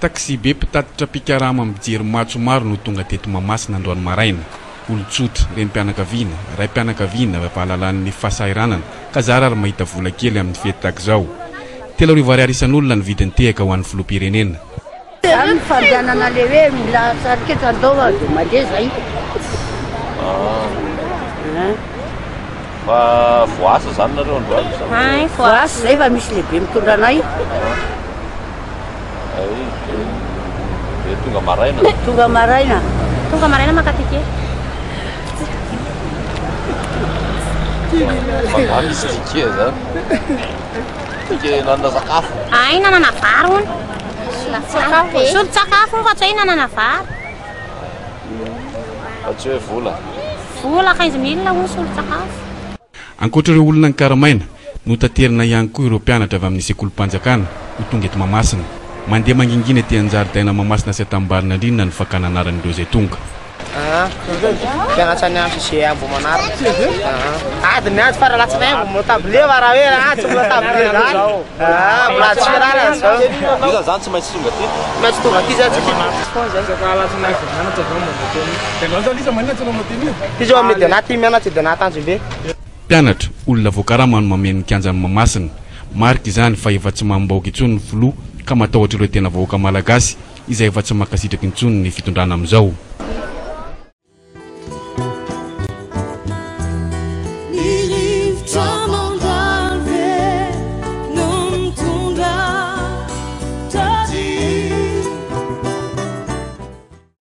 Taxibe mpitatitra mpikarama mijery matso maro no tonga teto Mahamasina androany maraina. Olon-tsotra, renim-pianakaviana, raim-pianakaviana, vahalalan'ny fahasahiranana ka zara ary mahita vola kely amin'ny fety tahaka izao. 3000 ariary isan'olona ny vidin'ny tehaka ho an'ny filoham-pirenena. Zany ny fandehanana le hoe mila sariketra andao fa de mandeha zay. Fa voaasa zany nareo androany sa? Hay, voaasa zay fa misy lehibe mitondra anay. Hay, de tonga maraina. Tonga maraina. Tonga maraina maka ticket. Fa nga misy ticket zany? Ticket nanana sakafo. Hay, nanana vary hono. Solon-tsakafo fa tsy hoe nanana vary. Fa tsy hoe vola. Vola 15 000 hono solon-tsakafo. Ankoatra ireo olona nikaramaina, notaterina ihany koa ireo mpianatra avy amin'ny sekolim-panjakana ho tonga eto Mahamasina. Mandeha mangingina ety an-jaridaina Mahamasina sy Antanimbarinandriana ny fakana anaran'ireo izay tonga. Mpianatra ny amin'ny CGA Ambohimanarina. Ady ny ady fa raha latsinainy vao mbola tablier fa raha hoe ah, tsy mbola tablier zany. Ah, mbola tsy rariny zao. Iza zany tsy maintsy tonga aty? Tsy maintsy tonga aty zany tsika. Ty zao amin'ny EDENA ty mianatra EDENA Tanjombe. Mpianatra, olona voakarama no mameno ny kianjan'i Mahamasina. Marika izany fa efa tsy mamim-bahoaka intsony ny filoha ka matahotra ireo tena vahoaka malagasy izay efa tsy mankasitraka intsony ny fitondrana amin'izao.